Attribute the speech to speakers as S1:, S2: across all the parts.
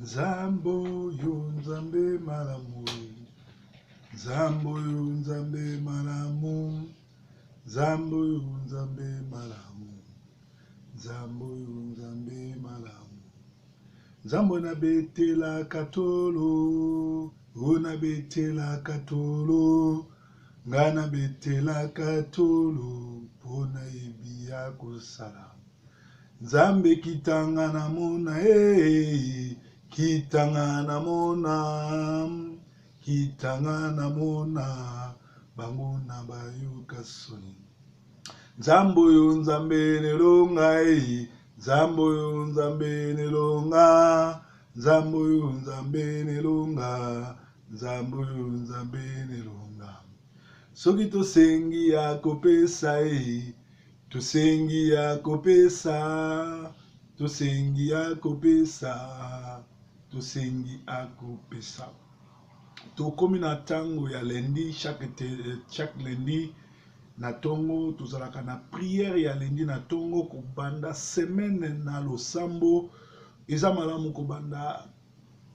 S1: Nzambe oyo Nzambe malamu, Nzambe oyo Nzambe malamu, Nzambe oyo Nzambe malamu, Nzambe oyo Nzambe malamu. Nzambe oyo nabetelaka tolo, oyo nabetelaka tolo, nga nabetelaka tolo, mpo nayebi ya kosala. Nzambe kitanga na mona ee kitanga na mona kitanga na mona bango na bayoka soni Nzambe oyo Nzambe nelonga ee Nzambe oyo Nzambe nelonga Nzambe oyo Nzambe nelonga Nzambe oyo Nzambe nelonga Soki tosengi ya kopesa ee Tosengi ya kopesa, tosengi ya kopesa, tosengi akopesa. Tokomi na ntango ya lundi, chaque lundi na ntongo tozalaka na prière ya lundi na ntongo kobanda semaine na losambo. Eza malamu kobanda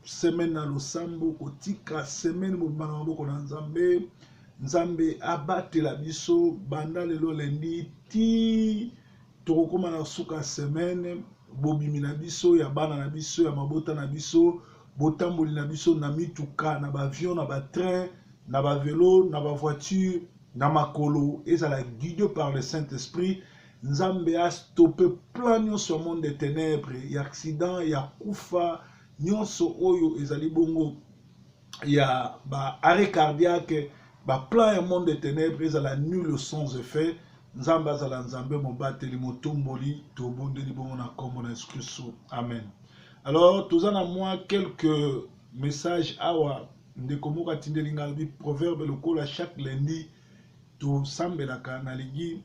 S1: semaine na losambo, kotika semaine mobimba na maboko na Nzambe. Nzambe abatela biso banda lelo lundi ti tokokoma na suka semaine, bobimi na biso ya bana na biso ya mabota na biso, botamboli na biso na mituka, na ba avion, na ba train, na ba velo, na ba voiture, na makolo, ezala guide par le Saint-Esprit. Nzambe a stoppe plan nyonso ya monde de ténèbres, ya accident, ya kufa, nyonso oyo ezali bongo ya ba arrêt cardiaque, ba plan ya monde de ténèbres ezala nul sans effet. Nzambe azala Nzambe mobateli, motomboli, tobondeli bongo na kombo na Yesu Kristo. Amen. Alors toza na mwa quelques messages awa. Ndeko moko atindeli ngai, alobi proverbe lokola chaque lundi tosambelaka, nalingi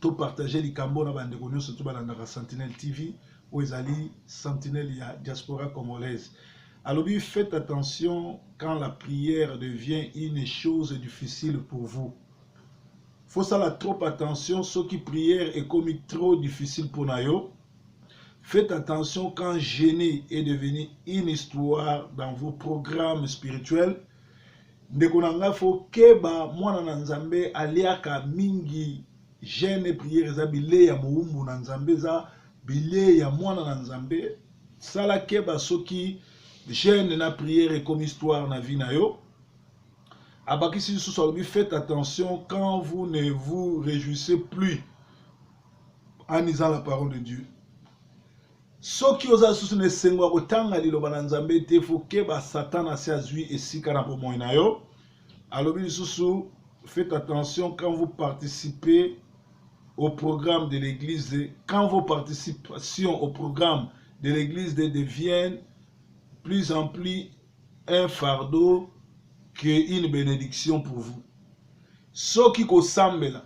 S1: to partager likambo na bandeko nyonso to balandaka Sentinelle TV oyo ezali Sentinelle ya diaspora congolaise. Alobi faites attention quand la prière devient une chose difficile pour vous. Faut sala trop attention soki prière ekomi trop difficile pour na yo. Faites attention quand jeûner est devenu une histoire dans vos programmes spirituels. Ndeko na ngai, fo keba, mwana na Nzambe aliaka mingi. Jeûne et prière eza bilei ya mowumbu na Nzambe, eza bilei ya mwana na Nzambe. Sala keba soki jeûne na prière ekomi histoire na vie na yo. Abakisi lisusu, alobi faites attention quand vous ne vous réjouissez plus en lisant la parole de Dieu. Soki oza lisusu na esengo ya kotanga liloba na Nzambe te, fo keba, Satan asi azwi esika na bomoi na yo. Alobi lisusu faites attention quand vous participez au programme de l'église, quand vos participations au programme de l'église deviennent plus en plus un fardeau que une bénédiction pour vous. Soki kosambela,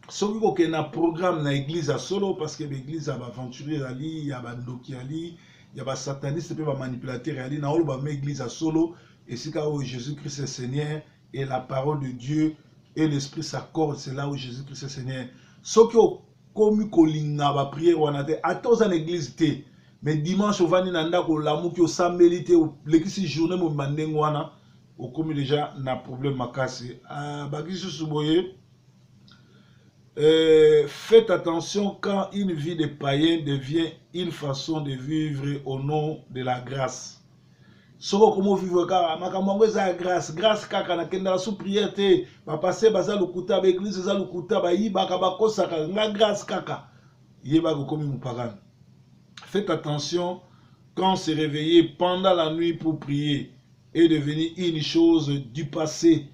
S1: soki kokende na programme na église ya solo, parce que baeglise ya baaventurier ezali, ya bandoki ali, ya basataniste mpe bamanipulateur ezali, na oloba ma église ya solo, esika oyo Jésus Christ est Seigneur et la parole de Dieu et l'esprit s'accorde, c'est là où Jésus Christ est Seigneur. Soki okomi kolinga ba prière wana te, ata oza na église te, mais dimanche ovandi na ndako, olamuki, osambeli te, olekisi journée mobimba ndenge wana, okomi déjà na problème makasi. Bakisi susu boye faites attention quand une vie de païen devient une façon de vivre au nom de la grâce. Soki okomi ovivre kaka makambo yango eza ya grâce, grâce kaka, nakendaka sous prière te, bapase baza lokuta, baeglise eza lokuta, bayibaka, bakosaka, nga grâce kaka, yebaka okomi mopagano. Faites attention quand se réveiller pendant la nuit pour prier est devenu une chose du passé.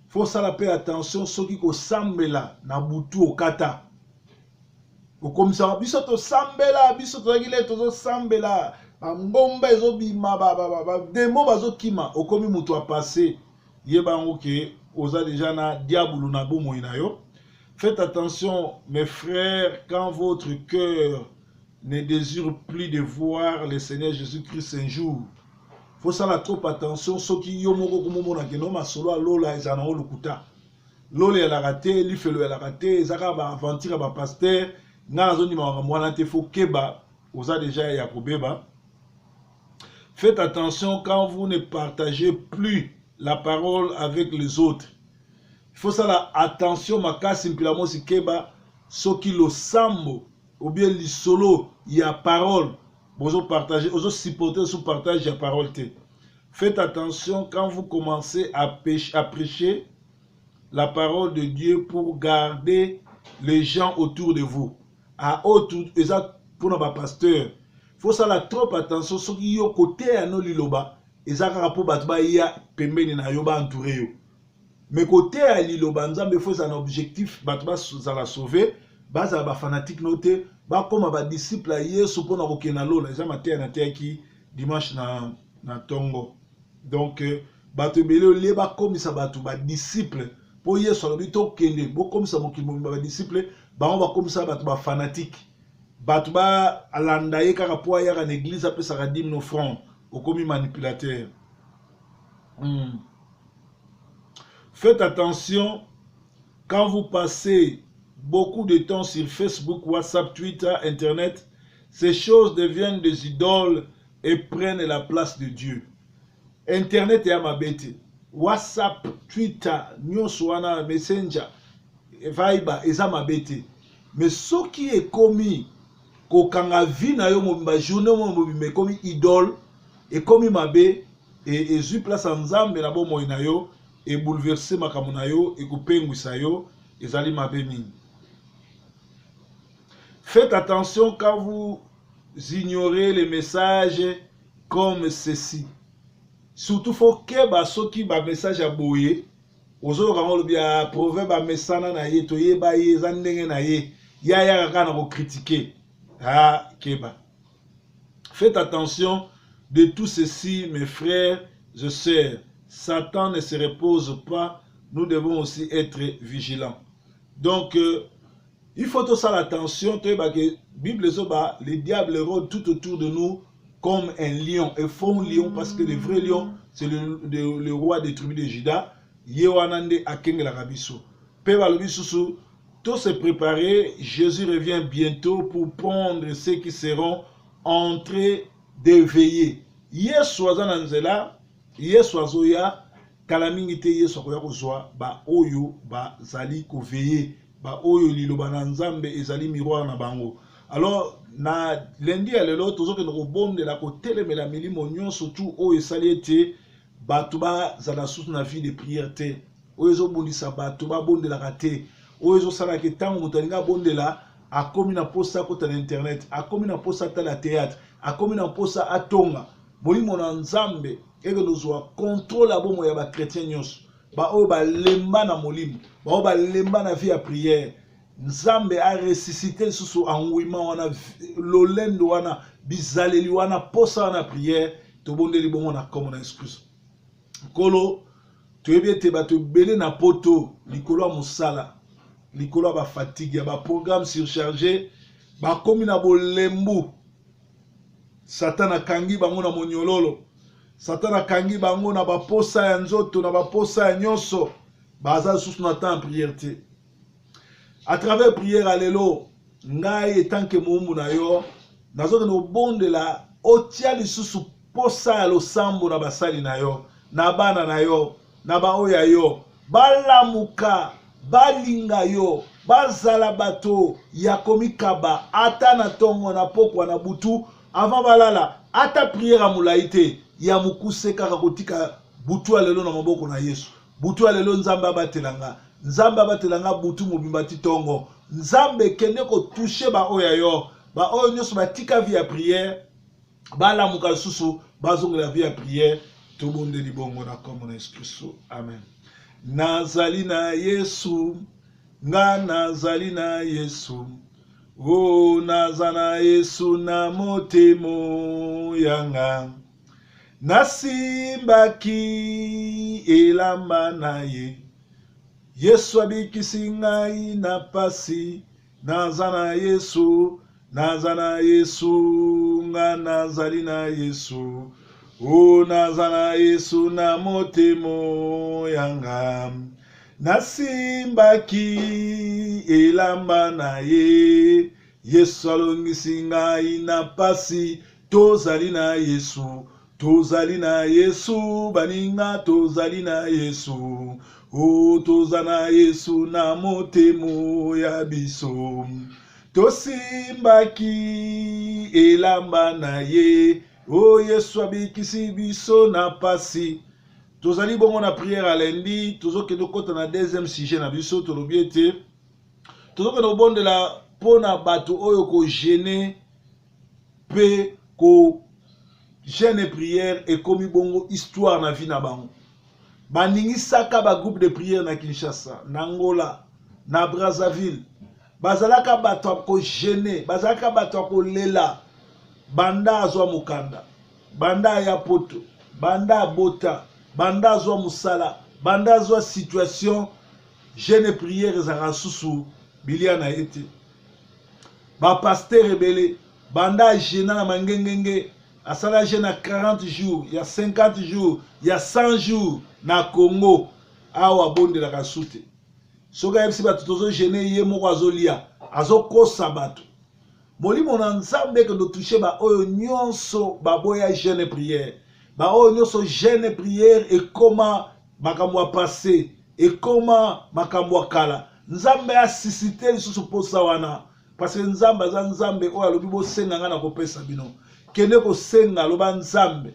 S1: Faut sala pe attention soki kosambela na butu okata, okomisaka biso tosambela, biso tozalaki le tozosambela, bangomba ezobima, bademo bazokima, okomi moto ya passé, yeba yango ke oza deja na diabulu na bomoi na yo. Faites attention mes frères quand votre cœur ne désire plus de voir le Seigneur Jésus-Christ un jour. Faut sala trop attention soki yo moko okomomona ke no masolo ya lola ezala nango lokuta. Lola eyalaka te, lifelo eyalaka te, eza kaka ba aventure ya ba pasteur. Ngai nazondima makambo wana te, faut keba, oza deja ya kobeba. Faites attention quand vous ne partagez plus la parole avec les autres. Il faut sala attention makasi mpila mosi keba soki losambo ou bien lisolo ya parole bozo partager ozo supporter sous partage ya parole te. Faites attention quand vous commencez à, pêche, à prêcher la parole de Dieu pour garder les gens autour de vous. À autour, eza pona ba pasteur. Faut sala trop attention soki yo koteya no liloba eza kaka mpo bato baya pembeni na yo ba entoure yo. Mais koteya liloba Nzambe faut ezala na objectif bato bazala sauve, bazala ba fanatique no te, bakoma ba disciple ya Yesu mpona kokende na lola. Eza mateya nateyaki dimanche na na tongo. Donc bato ebele olie bakomisa bato ba disciple mpo Yesu alobi tokende bokomisa mokili mobimba ba disciple, bango bakomisa bato ba fanatique. Bato balanda ye kaka mpo ayaka na eglise apesaka dime no franc, okomi manipulateur. Faites attention quand vous passez beaucoup de temps sur Facebook, WhatsApp, Twitter, Internet, ces choses deviennent des idoles et prennent la place de Dieu. Internet ya mabe te. WhatsApp, Twitter, nyonso wana, Messenger, Viber eza mabe te. Mais soki ekomi kokanga vie na yo mobimba, journée mobimba ekomi idole, ekomi mabe, e ezwi place ya Nzambe na bomoi na yo, ebouleverse makambo na yo, ekopengwisa yo, ezali mabe mingi. Faites attention quand vous ignorez les messages comme ceci. Surtout faut keba soki ba message ya boye ozoyoka ngo olobi ya proverbe amesana na ye, toyeba ye, eza ndenge na ye, ye ayaka kaka na kokritike. Ah, keba. Faites attention de tout ceci, mes frères et sœurs. Satan ne se repose pas, nous devons aussi être vigilants. Donc, il faut tosala attention, toyeba ke Bible ezoba le diable rôde tout autour de nous comme un lion, un faux lion, parce que le vrai lion, c'est le roi des tribus de Juda. Ye wana nde akengelaka biso. Pe balobi susu, to se préparer, Jésus revient bientôt pour prendre ceux qui seront en train de veiller. Yesu aza na nzela, Yesu azoya, kala mingi te Yesu akoya kozwa ba oyo bazali koveiller, ba oyo liloba na Nzambe ezali miroir na bango. Alors na lundi ya lelo tozokende kobondela kotelemela milimo nyonso tu oyo esali ete bato bazala susu na vie de prière te, oyo ezobundisa bato babondelaka te, oyo ezosalaka ntango moto alingi abondela akomi na posa akota na internet, akomi na posa atala théâtre, akomi na posa atonga. Molimo na Nzambe ekende kozwa contrôle ya bomoi ya ba chrétien nyonso, baoyo balemba na molimo, baoyo balemba na vie ya prière. Nzambe a ressuscité lisusu engouement wana, lolendo wana, bizaleli wana, posa wana prière. Tobondeli bongo na kombo na Yesu Kristo. Nkolo, toyebi ete bato ebele na poto likolo ya mosala, likolo ya bafatigue ya baprogramme surchargé, bakomi na bolembu. Satan akangi bango na monyololo, Satan akangi bango na baposa ya nzoto, na baposa ya nyonso, baza lisusu na temps ya prière te. À travers prière ya lelo, ngai etanke moumbu na yo nazokende kobondela otia lisusu posa ya losambo na basali na yo, na bana na yo, na baoyo ya yo, balamuka, balinga yo, bazala bato ya komikaba ata na tongo, na pokwa, na butu, avant balala, ata prière ya molai te, ya mokuse kaka, kotika butu ya lelo na maboko na Yesu. Butu ya lelo Nzambe abatela nga, Nzambe abatela nga butu mobimba ti tongo. Nzambe kende kotouche baoyo ya yo, baoyo nyonso batika vie ya prière, balamuka lisusu, bazongela vie ya prière. Tobondeli bongo na kombo na Yesu Kristo, amen. Nazali na Yesu, nga nazali na Yesu, o naza na Yesu na motemo yanga, nasimbaki elamba na ye, Yesu abikisi ngai na pasi, naza na Yesu, naza na Yesu, nga nazali na Yesu, o naza na Yesu na motemo yanga, nasimbaki elamba na ye, Yesu alongisi ngai na pasi, tozali na Yesu, Tozali na Yesu, baninga, tozali na Yesu. O, toza na Yesu na motemo ya biso. Tosimbaki elamba na ye. O, Yesu abikisi biso na pasi. Tozali bongo na prière ya lundi, tozokende kokota na deuxième sujet na biso. Tolobi ete tozokende kobondela mpo na bato oyo kogene mpe ko jeune prière ekomi bongo histoire na vie na bango. Baningisaka ba groupe de prière na Kinshasa, na Angola, na Brazzaville. Bazalaka bato ya kogene, bazalaka bato ya kolela banda azwa mokanda, banda aya poto, banda abota, banda azwa mosala, banda azwa situation. Jeune prière ezalaka susu bilia na ye te. Ba pasteur ebele banda agena na mangengenge, asala jeune ya 40 jours, ya 50 jours, ya 100 jours na Congo, awa abondelaka su te. Soki ayebisi bato tozo gene, ye moko azolia, azokosa bato. Molimo na Nzambe ekende touche ba oyo nyonso baboya jeune prière, ba oyo nyonso jeune prière ekoma makambo ya passé, ekoma makambo ya kala. Nzambe asuscite lisusu posa wana, parce que Nzambe aza Nzambe oyo alobi bosenga nga na kopesa bino. Kende kosenga, loba Nzambe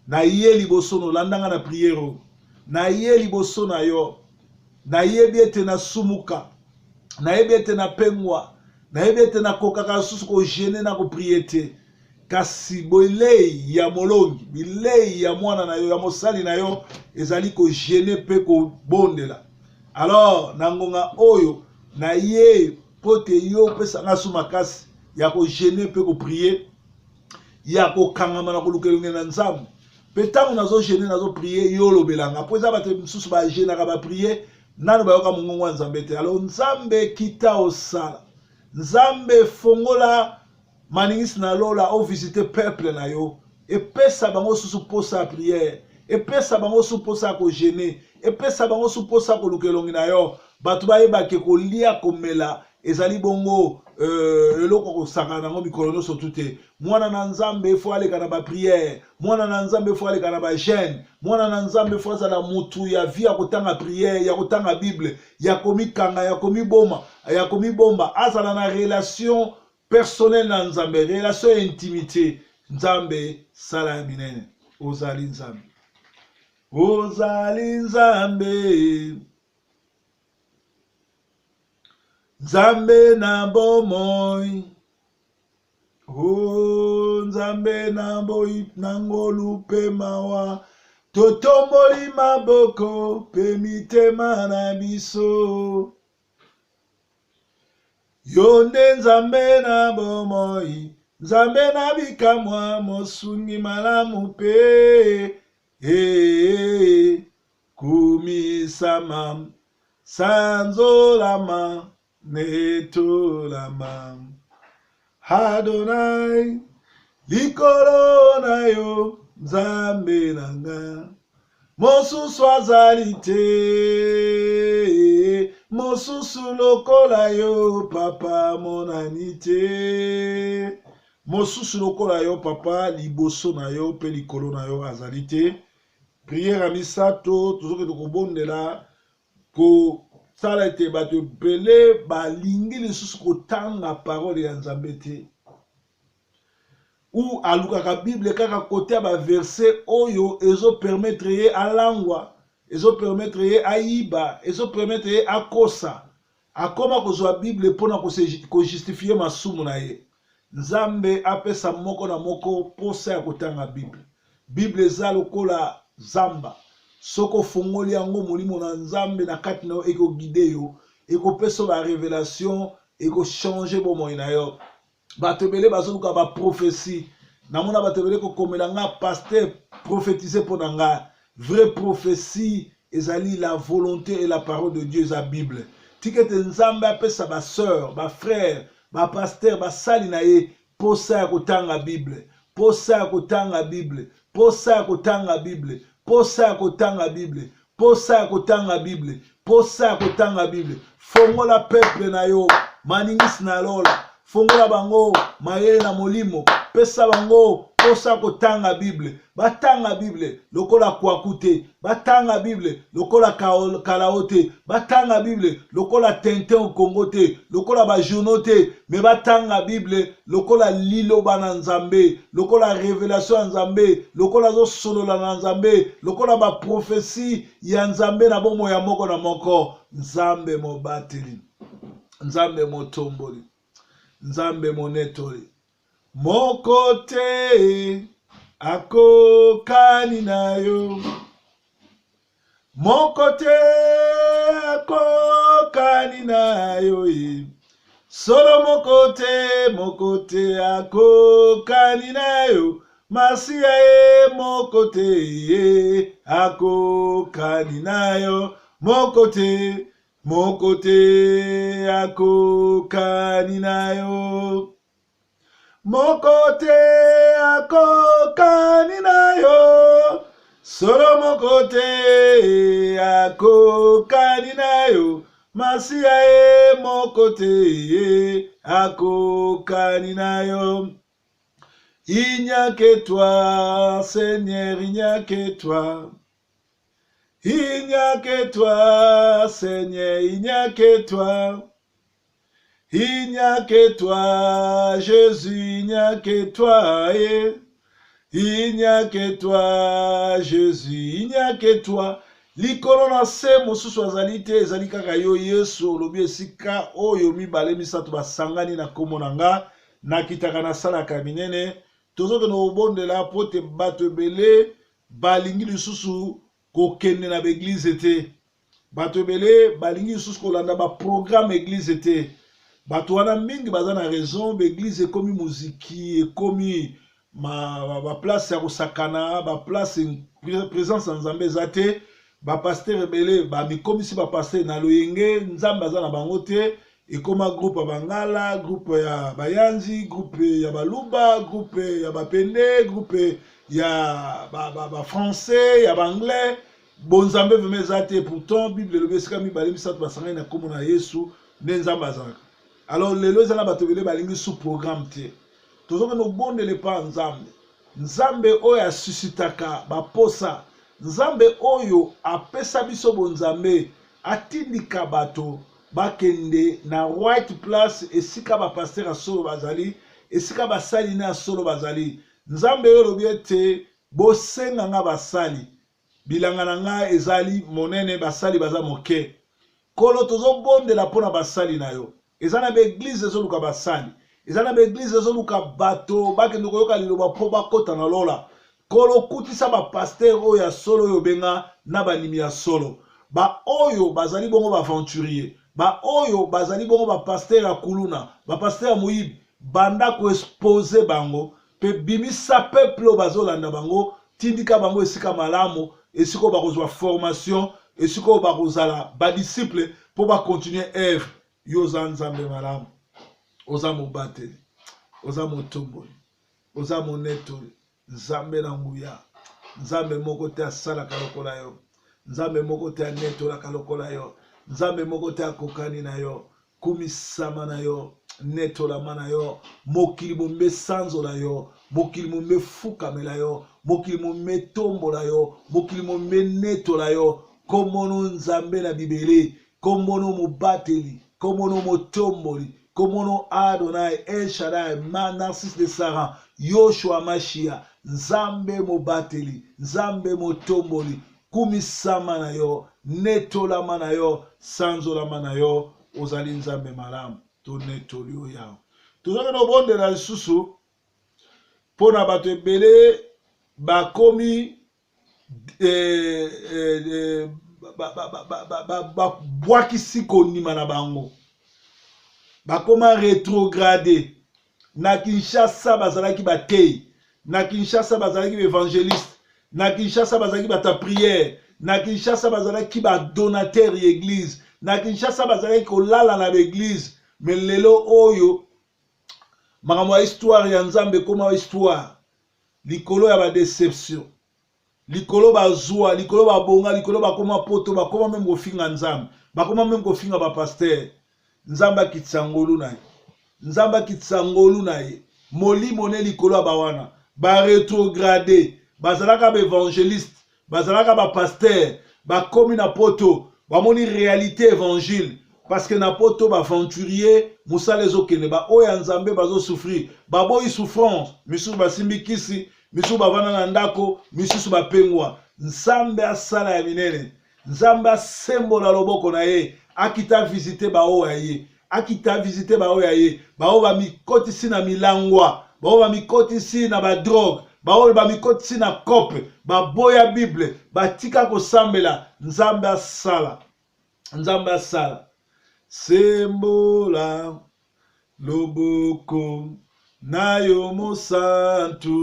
S1: na ye liboso no, landa nga na prière oyo, na ye liboso na yo, nayebi ete nasumuka, nayebi ete napengwa, nayebi ete nakokaka lisusu kogene na koprie te, kasi bilei ya molongi, bilei ya mwana na yo, ya mosali na yo ezali kogene mpe kobondela. Alors na ngonga oyo na ye mpo te yo opesa nga su makasi ya kogene mpe koprie, ya kokangama na koluka elongi na Nzambe. Mpe ntango nazogene nazoprie, yo olobelanga, mpo eza bato mosusu bagenaka baprie nano bayoka mongongo ya Nzambe te. Alors Nzambe kita osala, Nzambe fongola maningisi na lola, ovisite peuple na yo, epesa bango susu posa ya prière, epesa bango susu posa ya kogene, epesa bango susu posa ya koluka elongi na yo. Bato bayebake kolia komela ezali bongo eloko kosakana nango mikolo nyonso tu te. Mwana na Nzambe fo aleka na bapriere, mwana na Nzambe fo aleka na bagene, mwana na Nzambe fo azala mutu ya vie ya kotanga priere, ya kotanga Bible, ya komikanga, ya komiboma, ya komibomba, azala na relation personnelle na Nzambe, relation ya intimité. Nzambe sala ya minene, ozali Nzambe, ozali Nzambe, Nzambe na bomoi, o Nzambe na boi na ngolu pe mawa, totomboli maboko pe mitema na biso. Yo nde Nzambe na bomoi, Nzambe na bikamwa, mosungi malamu pe ee, kumisama, sanzolama, netolama. Adonai, likolo na yo, Nzambe na nga, mosusu azali te, mosusu lokola yo, papa monani te, mosusu lokola yo, papa, liboso na yo pe likolo na yo azali te. Prière ya misato, tozokende kobondela kosala ete bato ebele balingi lisusu kotanga parole ya Nzambe te, ou alukaka Bible kaka kote ya ba verset oyo ezo permettre ye alangwa, ezo permettre ye ayiba, ezo permettre ye akosa. Akoma kozwa Bible mpona kojustifie masumu na ye. Nzambe apesa moko na moko posa ya kotanga Bible. Bible eza lokola zamba. Soki ofongoli yango, molimo na Nzambe na kati na yo ekoguide yo, ekopesa ba revelation, ekochange bomoi na yo. Bato ebele bazoluka ba prophetie. Namona bato ebele kokomela nga, pasteur, prophétise mpo na nga. Vraie prophétie ezali la volonté et la parole de Dieu, eza Bible. Tika ete Nzambe apesa ba sœur, ba frère, ba pasteur, basali na ye posa ya kotanga Bible, posa ya kotanga Bible, posa ya kotanga Bible, posa ya kotanga Bible, posa ya kotanga Bible, posa ya kotanga Bible. Fongola peuple na yo maningisi na lola, fongola bango mayele na molimo, pesa bango Posa kotanga Bible, batanga Bible lokola Kwaku te, batanga Bible lokola Kalao te, batanga Bible lokola Tintin au Congo te, lokola ba journaux te, mais batanga Bible lokola liloba na Nzambe, lokola revelation ya Nzambe, lokola azosolola na Nzambe, lokola ba prophetie ya Nzambe na bomoi ya moko na moko. Nzambe mobateli, Nzambe motomboli, Nzambe monetoli, Moko te akokani na yo, moko te akokani na yo ye. Solo moko te, moko te akokani na yo, Masiya ye moko te ye akokani na yo, moko te, moko te akokani na yo. Moko te akokani na yo, solo moko te akokani na yo, Masiya ye moko te ye akokani na yo. Il n'y a que toi, Seigneur, il n'y a que toi. Il n'y a que toi, Seigneur, il n'y a que toi. Il n'y a que toi, Jésus, il n'y a que toi. Eh. Il n'y a que toi, Jésus, il n'y a que toi. Likolo na se mosusu azali te, ezali kaka yo Yesu. Olobi esika oyo mibale misato basangani na nkombo na nga, nakitaka nasalaka minene. Tozokende kobondela mpo te bato ebele balingi lisusu kokende na baeglize te. Bato ebele balingi lisusu kolanda ba programme eglise te. Bato wana mingi baza na raison, ba eglise ekomi muziki, ekomi ma ba place ya kosakana, ba place presence ya Nzambe eza te. Ba pasteur ebele ba mikomisi ba pasteur na loyenge, Nzambe aza na bango te. Ekoma groupe ya bangala, groupe ya bayanzi, groupe ya baluba, groupe ya bapende, groupe ya ba, ba, ba français, ya ba anglais. Bonzambe vraiment eza te, pourtant Bible elobi esika mibale misato basangani na kombo na Yesu nde Nzambe azalaka. Alors lelo eza na bato ebele balingi sous programme te. Tozokende kobondela epa ya Nzambe. Nzambe oyo asusitaka baposa, Nzambe oyo apesa biso bonzambe, atindika bato bakende na right place esika ba pasteur ya solo bazali, esika basali na ya solo bazali. Nzambe oyo olobi ete bosenga nga basali, Bilanga na ngai ezali monene, basali baza moke. Nkolo, tozobondela mpo na basali na yo. Eza na ba-eglize ezoluka basali. Eza na ba-eglize ezoluka bato bakende koyoka liloba mpo bakota na lola. Nkolo, kutisa ba-pasteur oyo ya solo oyo obenga na bandimi ya solo. Baoyo bazali bongo ba-aventurier, baoyo bazali bongo ba-pasteur ya kuluna, ba-pasteur ya moyibi, banda ko-exposer bango Pe bimisa peuple oyo bazolanda bango, tindika bango esika malamu, esika oyo bakozwa formation, esika oyo bakozala ba disciples po ba continuer oeuvre. Yo oza Nzambe malamu, oza mobateli, oza motomboli, oza monetoli, Nzambe na nguya. Nzambe moko te asalaka lokola yo. Nzambe moko te anetolaka lokola yo. Nzambe moko te akokani na yo. Kumisama na yo, netolama na yo, mokili mombe esanzola yo, mokili mombe efukamela yo, mokili mombe etombola yo, mokili mombe enetola yo. Kombo no Nzambe na bibele, kombo no mobateli, kombo no motomboli, kombo no Adonai, El Shaddai, Ma Narcisse de Saran, Yoshua Mashia, Nzambe mobateli, Nzambe motomboli, Kumisama na yo, netolama na yo, sanzolama na yo, ozali Nzambe malamu. Tonetoli yo Yawe. Tozali kobondela lisusu mpo na bato ebele bakomi eh, eh, eh, babwakisi kondima na bango, bakoma retrograde. Na Kinshasa bazalaki bateyi, na Kinshasa bazalaki ba evangeliste, na Kinshasa bazalaki bato ya prière, na Kinshasa bazalaki ba donateur ya eglise, na Kinshasa bazalaki kolala na ba eglise. Mais lelo oyo makambo ya histoire ya Nzambe ekoma histoire likolo ya ba deception. Likolo bazua, likolo babonga, likolo bakoma poto, bakoma meme kofinga Nzambe, bakoma meme kofinga ba pasteur. Nzambe akitisa ngolu na ye. Nzambe akitisa ngolu na ye. Molimo ne likolo ya bawana. Ba retrograde bazalaka ba evangeliste, bazalaka ba pasteur, bakomi na poto, bamoni realite evangile parce que na poto ba aventurier mosala ezokende, ba oyo ya Nzambe bazo souffrir, baboyi souffrance, misusu basimbi kisi, misusu bavanda na ndako, misusu bapengwa. Nzambe asala ya minene, Nzambe asembola loboko na ye, akita visite ba oyo ya ye, akita visite ba oyo ya ye, ba oyo bamikotisi na milangwa, ba oyo bamikotisi na ba drogue, ba oyo bamikotisi na cope, baboya Bible, batika kosambela. Nzambe asala, Nzambe asala. Sembola loboko na yo mosantu,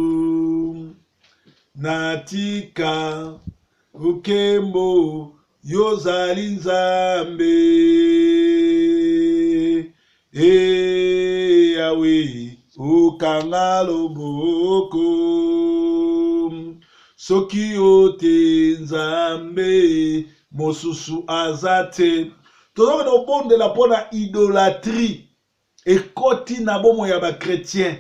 S1: natika nkembo, y'ozali Nzambe. E Yawe, okanga loboko, soki yo te Nzambe, mosusu aza te. Tozokende kobondela mpo na idolatrie ekoti na bomoi ya ba chretien.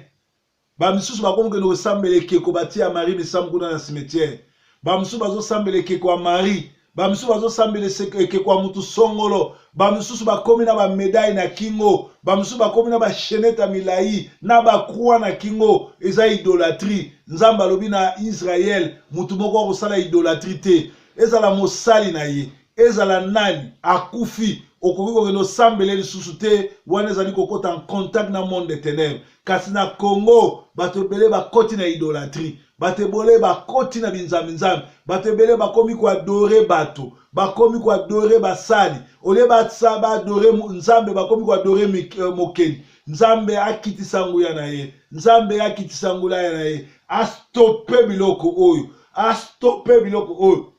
S1: Ba misusu bakomi kokende kosambela ekeko batie ya Marie Misamu kuna na cimetière. Ba misusu bazosambela ekeko ya Marie. Ba misusu bazosambela ekeko ya mutu songolo. Ba misusu bakomi na ba medaille na kingo. Ba misusu bakomi na ba chainette ya milayi na ba croix na kingo. Eza idolatrie. Nzambe alobi na Israël, mutu moko akosala idolatrie te. Ezala mosali na ye, ezala nani, akufi, okoki kokende osambela ye lisusu te, wana ezali kokota en contact na monde des tenèbres. Kasi na Congo, bato ebele bakoti na idolatrie, bato ebole bakoti na binzambi-nzambi, bato ebele bakomi ko adorer bato, bakomi ko adorer basali, au lieu ba adorer Nzambe, bakomi ko adorer mokeli. Nzambe akitisa nguya na ye, Nzambe akitisa ngulaya na ye, a stopper biloko oyo, a stopper biloko oyo.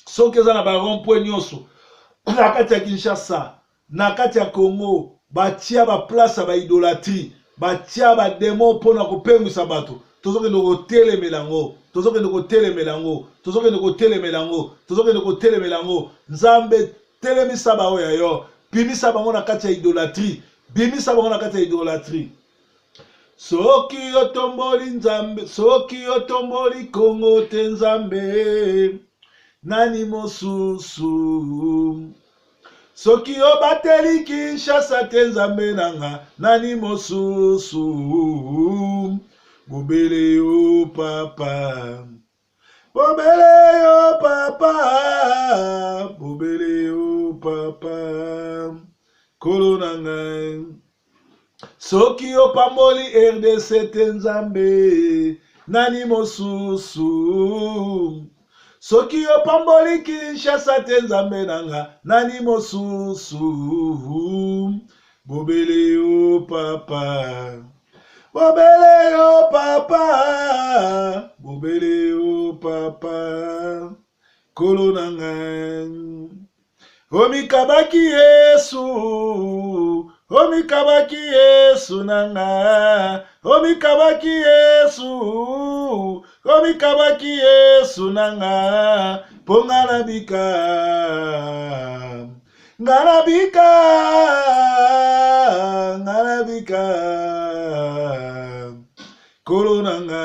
S1: Soki eza na ba rond point nyonso na kati ya Kinshasa, na kati ya Congo, batia ba place ya ba idolatrie, batia ba demon pona kopengwisa bato. Tozokende kotelemela yango, tozokende kotelemela yango, tozokende kotelemela yango, tozokende kotelemela yango. Nzambe, telemisa baoyo ya yo, bimisa bango na kati ya idolatrie, bimisa bango na kati ya idolatrie. Soki otomboli Nzambe, soki otomboli Congo te Nzambe, nani mosusu? Soki obateli Kinshasa te Nzambe na nga, nani mosusu? Bobele yo papa. Bobele yo papa, bobele yo papa, nkolo na ngai. Soki opamboli RDC te Nzambe, nani mosusu? Soki opamboli Kinshasa te Nzambe na nga, nani mosusu? Bobele yo papa. Bobele yo papa, bobele yo papa, nkolo na ngai. Omikabaki Yesu, omikabaki Yesu na nga, omikabaki Yesu, omikabaki Yesu na nga, mpo nga nabika. Nga nabika, nga nabika, Nkolo na nga.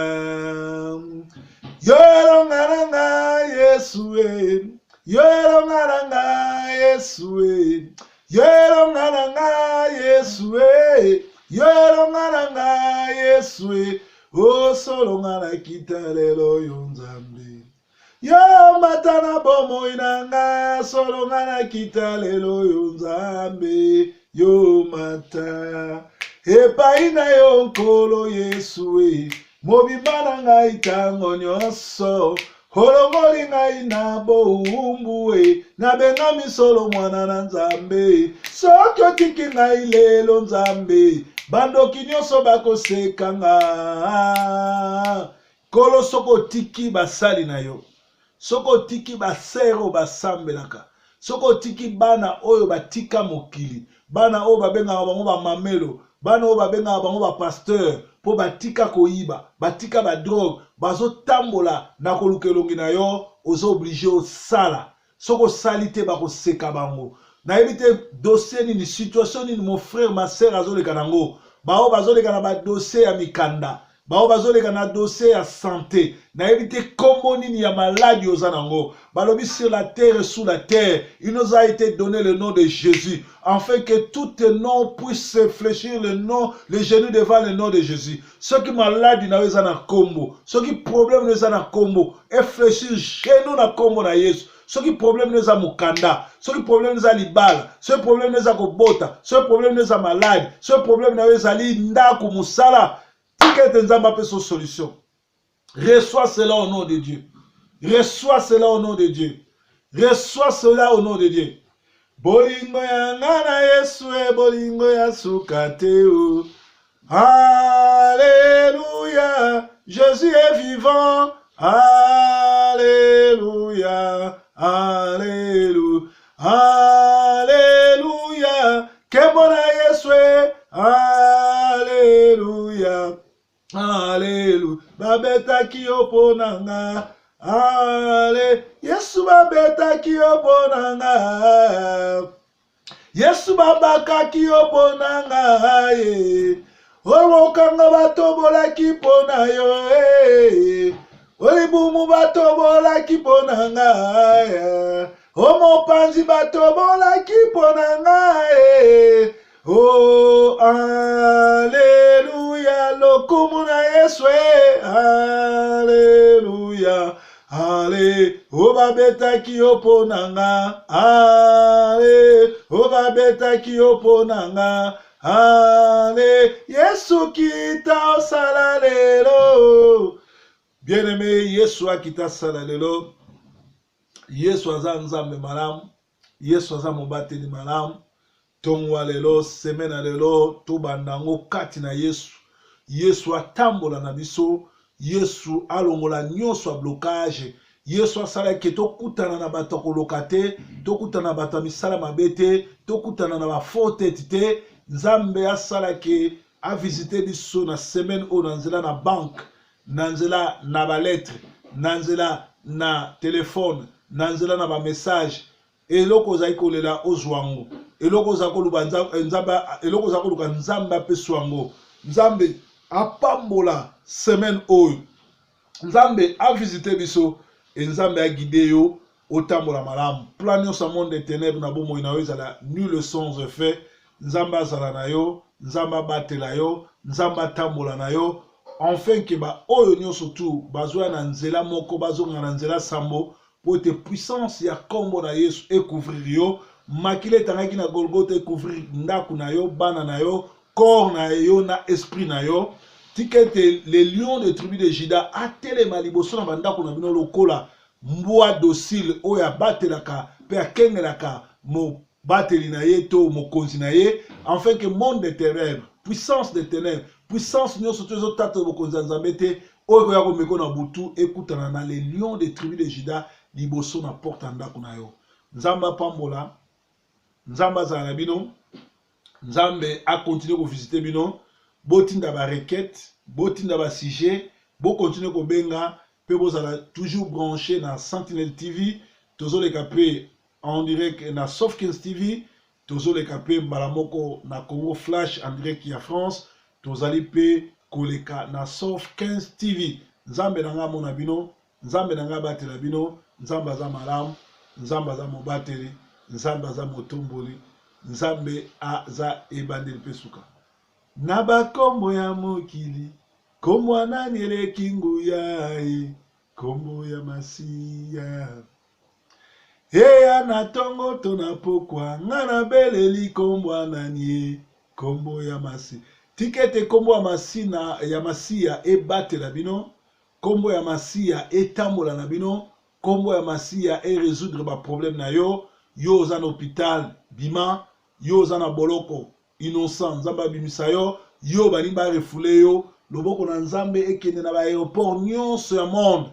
S1: Yo elonga na nga, Yesu e. Yo elonga na nga, Yesu e. Yo elonga na nga, Yesu e. Yo elonga na nga, Yesu e. O solo nga nakita lelo yo Nzambe. Yo mata na bomoi na nga solo nga nakita lelo yo Nzambe yo mata epai na yo Nkolo Yesu e mobimba na ngai ntango nyonso olongoli ngai na bowumbu e nabengami solo mwana na Nzambe soki otiki ngai lelo Nzambe bandoki nyonso bakoseka nga Nkolo, soki otiki basali na yo, soki otiki ba sœurs oyo basambelaka, soki otiki bana oyo batika mokili, bana oyo babengaka bango ba mamelo, bana oyo babengaka bango ba pasteurs, mpo batika koyiba, batika ba drogue, bazotambola na koluka elongi na yo, oza oblige osala. Soki osali te bakoseka bango. Nayebi te dossier nini, situation nini mon frère, ma sœur azoleka nango. Baoyo bazoleka na ba dossier ya mikanda. Baoyo bazoleka na dossier ya sante, nayebi te kombo nini ya maladi oza nango. Balobi sur la terre et sous la terre, il nous a été donné le nom de Jésus, afin que tout nom puisse se fléchir le nom, le genou devant le nom de Jésus. Soki maladi na yo eza na kombo, soki problème na yo eza na kombo, efléchir genou na kombo na Yesu. Soki problème no eza mokanda, soki problème no eza libala, soki problème no eza kobota, soki problème no eza maladi, soki problème na yo ezali ndako, mosala, tika ete Nzambe apesa solution. Reçois cela au nom de Dieu. Reçois cela au nom de Dieu. Reçois cela au nom de Dieu. Bolingo ya nga na Yesu e bolingo ya suka te o. Alléluia, Jésus est vivant. Alléluia, Alléluia, Alléluia. Kembo na Yesu e. Alléluia. Alelu, babetaki yo mpo na nga. Ale, Yesu babetaki yo mpo na nga. Yesu babakaki yo mpo na nga. Ye. Olokanga batobolaki mpo na yo. Eh. Olibumu batobolaki mpo na nga. Omopanzi batobolaki mpo na nga. Eh. Oh, alleluia, lokumu na Yesu, eh, alleluia, ale, o babetaki yo mpo na nga, ale, o babetaki yo mpo na nga, ale, Yesu kita osala lelo. Bien-aimé, Yesu akita asala lelo. Yesu aza Nzambe malamu, Yesu aza mobateli malamu. Tongo ya lelo, semaine ya lelo, tobanda yango kati na Yesu. Yesu atambola na biso, Yesu alongola nyonso ya blocage. Yesu asala ke tokutana na bato ya koloka te, tokutana na bato ya misala mabe te, tokutana na ba faux tete te. Nzambe asala ke avisite biso na semaine oyo na nzela na banque, na nzela na ba lettre, na nzela na telefone, na nzela na ba message. Eloko ozali kolela ozwa yango. Eloko ozali koluba Nzambe, eloko ozali koluka Nzambe apesa yango. Nzambe apambola semaine oyo. Nzambe avisite biso e Nzambe aguide yo otambola malamu. Plan nyonso ya monde de ténèbres na bomoi na yo ezala nul sans effet. Nzambe azala na yo, Nzambe abatela yo, Nzambe atambola na yo, enfin ke ba oyo nyonso tu bazoya na nzela moko bazonga na nzela sambo, mpo ete puissance ya kombo na Yesu ecouvrir yo, makila etangaki na Golgotha ecouvrir ndako na yo, bana na yo, corps na yo na esprit na yo. Tika ete le lion de tribu de Juda atelema liboso na bandako na bino lokola mbwa docile oyo abatelaka mpe akengelaka mobateli na ye to mokonzi na ye, afin que monde de ténèbres, puissance de ténèbres, puissance nyonso to ezotata bokonzi ya Nzambe te, oyo ekoya komeko na butu ekutana na le lion de tribu de Juda liboso na porte ya ndako na yo. Nzambe apambola, Nzambe azala na bino, Nzambe akontinue kovisite bino. Botinda ba requête, botinda ba sujet, bokontinue kobenga mpe bozala toujours branché na Sentinelle TV. Tozoleka mpe en direct na Sofkins TV, tozoleka mpe mbala moko na Congo Flash en direct ya France, tozali mpe koleka na Sofkins TV. Nzambe na ngai amona bino, Nzambe na ngai abatela bino. Nzambe aza malamu, Nzambe aza mobateli, Nzambe aza motomboli, Nzambe aza ebandeli mpe suka. Na bakombo ya mokili, kombo ya nani eleki nguya? E kombo ya Masiya. Eya na tongo to na pokwa, nga nabeleli kombo ya nani? E kombo ya Masiya. Tika ete kombo ya Masina ya Masiya ebatela bino, kombo ya Masiya etambola na bino, kombo ya Masiya e resoudre ba problème na yo. Yo oza na hopital, bima. Yo oza na boloko, innocent, Nzambe abimisa yo. Yo balingi ba refoule yo, loboko na Nzambe ekende na ba aéroport nyonso ya monde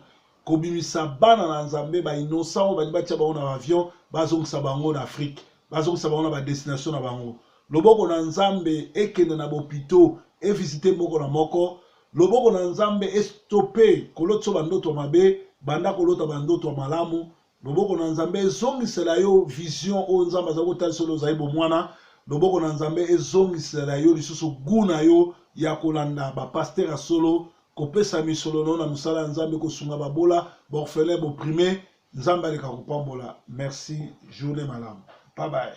S1: kobimisa bana na Nzambe ba innocent oyo balingi batia bango na ba avion, bazongisa bango na Afrique, bazongisa bango na ba destination na bango. Loboko na Nzambe ekende na bopito, evisite moko na moko. Loboko na Nzambe estope kolotisa bandoto ya mabe, banda kolota bandoto ya malamu. Loboko na Nzambe ezongisela yo vision oyo Nzambe azali kotalisa yo ozali bomwana. Loboko na Nzambe ezongisela yo lisusu goût na yo ya kolanda ba pasteur ya solo. Kopesa misolo no na mosala ya Nzambe, kosunga babola, baorphelin, baopprimé. Nzambe aleka kopambola. Merci, journée malamu, bye bye.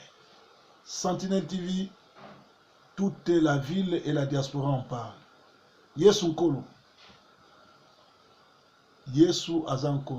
S1: Sentinelle TV, toute la ville et la diaspora en parle. Yesu Nkolo, Yesu aza Nkolo.